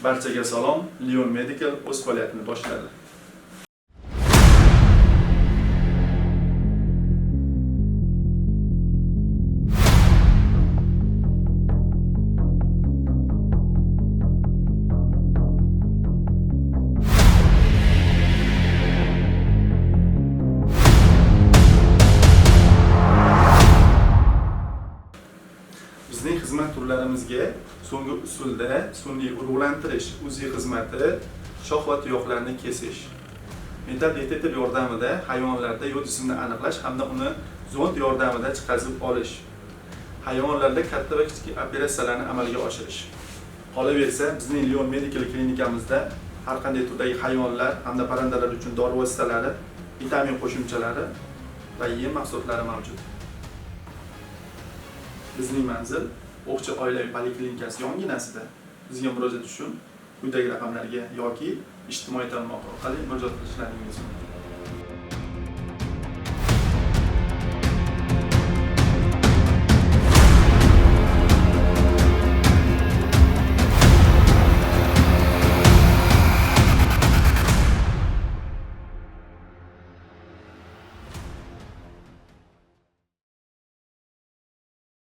Barchaga salom, Leon Medical o'z faoliyatini boshladi. Bizning xizmat turlarimizga so'nggi usulda sun'iy urug'lantirish, UZI xizmati, shox va tuyoqlarni kesish, metal detektor yordamida hayvonlarda yod jismini aniqlash hamda uni zond yordamida chiqazib olish, hayvonlarda katta va kichik operatsiyalarni amalga oshirish. Qolaversa, bizning Leon Medical klinikamizda har qanday turdagi hayvonlar hamda parrandalar uchun dori vositalari, vitamin qo'shimchalari va yem mahsulotlari mavjud. Bizning manzil O'qchi oilaviy poliklinikasi yonginasida. Bizga murojaat uchun quyidagi raqamlarga yoki ijtimoiy tarmoq orqali murojaat qilishlaringiz mumkin.